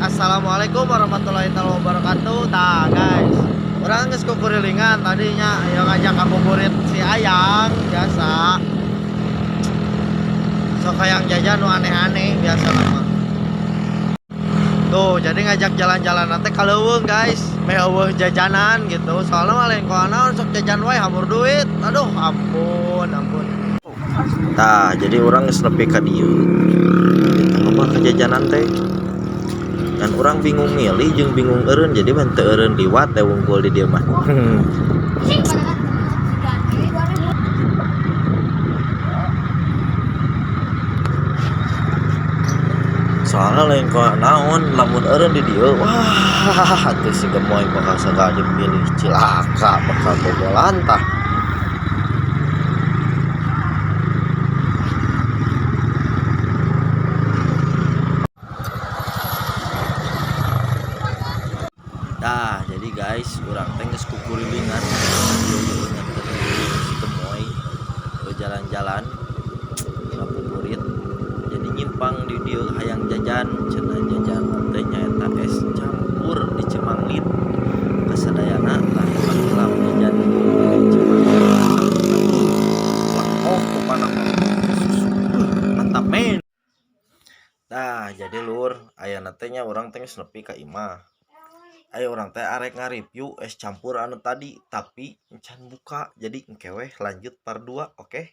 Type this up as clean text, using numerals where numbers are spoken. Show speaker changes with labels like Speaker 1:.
Speaker 1: Assalamualaikum warahmatullahi wabarakatuh. Tah guys, urang geus kukurilingan tadinya ayo ngajak ngabuburit si Ayang biasa. Sok hayang jajan nu aneh-aneh biasa mah. Tuh, jadi ngajak jalan-jalan nanti ka leuweung guys, meh eueuh jajanan gitu. Soalnya mah lain kuanaon sok jajan wae hamur duit. Aduh, ampun, ampun. Tah, jadi urang geus nepi ka dieu. Apa kejajanan teh? Dan orang bingung milih jeung bingung eureun, jadi mah teu eureun liwat teh wungkul di dieu mah. Soalnya lain ku naon lamun eureun di dieu, wah atuh si gemoy bakal sagala dipilih cilaka bakal bobolan tah. Nah, jadi guys, urang teh geus kukurilingan ieu inget si gemoy jalan-jalan ngabuburit. Jadi nyimpang di dieu hayang jajan, cenah jajan teh nyaeta es campur di Cimanglit. Kasadayana tah hilap jajan di Cimanglit. Wah, pokona mah. Mantap men. Nah, jadi lur, ayana teh nya urang teh geus nepi ka imah. Ayo urang teh arek ngareview es campur anu tadi, tapi encan buka. Jadi engke weh lanjut part 2, oke?